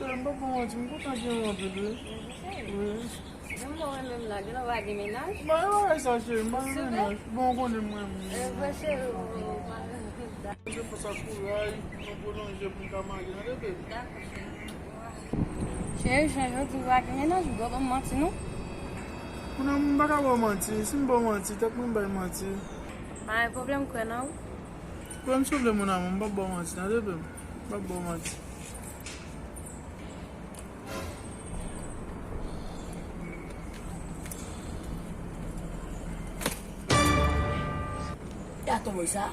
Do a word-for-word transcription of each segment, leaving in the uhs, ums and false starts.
M p ap ba w manti, m kontan gen w anpil, wi. Wi. Menm mwen menm la, gen lè w pa gen mennaj. Ba, e bagay sa, cheri, m pa gen mennaj. Bon, ou konnen mwen, mwen. E vre, cheri, ou pa gen mennaj. Bondye fòs ak kouraj pou nou pwolonje pou n ka marye, tande, baby? Dakò, cheri. Cheri, jan jodi w pa gen mennaj, ou dwe ban m manti, non. Mon amour, m pa ka ba w manti. Si m ba w manti, tèt mwen bay manti. Pa gen pwoblèm, kwè nan ou. Kwè m, souple, mon amour, m p ap ba w manti, tande, baby? M p ap ba w manti. E a tonboy sa?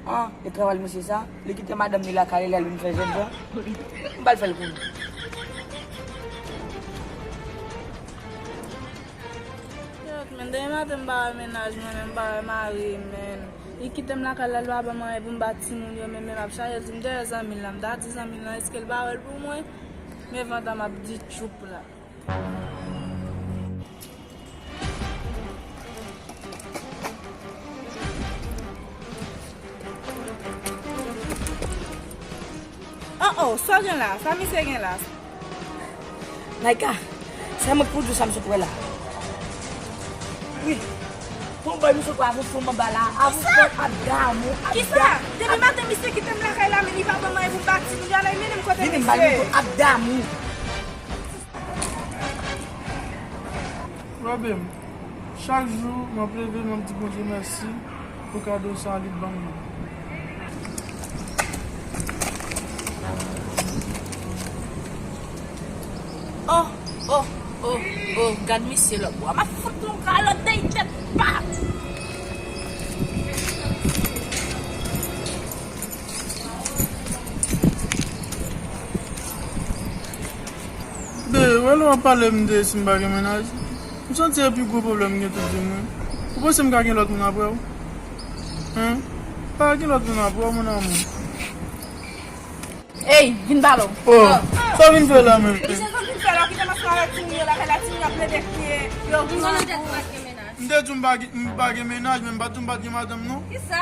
Ah, e travay mesye sa? Li kite madanm li lakay li, li al vin fè jènjan. M pral fè l konnen. Kèt, men, demen maten m pa wè mennaj mwen, men m pa wè mari, men. Li kite m lakay la, li pa ban m anyen pou m ba timoun yo, men, men m ap chache di m dèyè zanmi l la. M ta di zanmi l lan, èske l pa wè l pou mwen? Men vantan m ap di tchoup la. Oh, oh, sa w gen la? Sa misye gen la? Naika, se mwen k pou di w sa m sot wè la. Wi. Bon, bòy, m sot wè avyon fanm anba la. Avyon fanm ap damou, ap damou. Kisa? Depi maten, misye kite m lakay la, men li pa ban m anyen pou m ba timoun yo, ala li mennen m kote misye. Vini, m ba l moto, ap damou. Wè, baby, chak jou m ap leve, m ap di Bondye mèsi pou kado sa a li ban m nan. Oh, oh, oh, oh, gad misye lòt bò a. M ap fout yon kalòt dèyè tèt pa. Be, wè lè w ap pale m de si m pa gen mennaj. M santi se pi gwo pwoblèm m gen tout vi m, wi. Ou panse m ka gen lòt moun apre w? Hen? Pa gen lòt moun apre w, mon amour. Ey, vin pale w. Oh, sa w vin fè la menm? Li se sa l vin fè la, kite m ansanm avèk timoun yo lakay la, timoun yo ap plede kriye, yo grangou. M te di w m pa gen, m pa gen mennaj, men m pa t di w m pa t gen madanm, non. Kisa?